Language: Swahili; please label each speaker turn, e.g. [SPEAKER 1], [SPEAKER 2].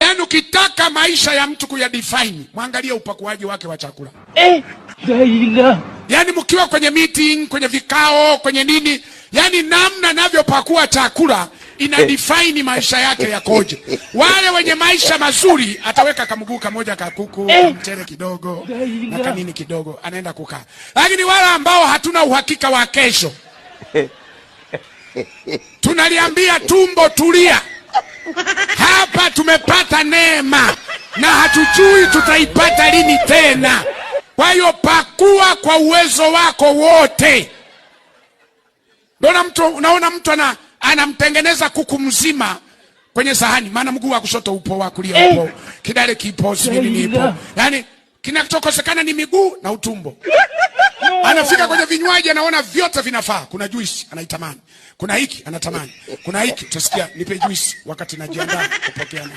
[SPEAKER 1] Yaani ukitaka maisha ya mtu kuyadefine, mwangalie upakuaji wake wa chakula. Yaani mkiwa kwenye meeting, kwenye vikao, kwenye nini, yaani namna anavyopakua chakula ina define maisha yake yakoje. Wale wenye maisha mazuri ataweka kamguu kamoja ka kuku, mchele kidogo na kanini kidogo, anaenda kukaa. Lakini wale ambao hatuna uhakika wa kesho, tunaliambia tumbo, tulia hapa, tumepata neema na hatujui tutaipata lini tena. Kwa hiyo pakua kwa uwezo wako wote. Ndio mtu unaona mtu anamtengeneza kuku mzima kwenye sahani, maana mguu wa kushoto upo, wa kulia upo, kidale kipo, sijui nini ipo, yaani kinachokosekana ni miguu na utumbo. Anafika kwenye vinywaji, anaona vyote vinafaa. Kuna juisi anaitamani, kuna hiki anatamani, kuna hiki utasikia nipe juisi wakati najiandaa kupokea na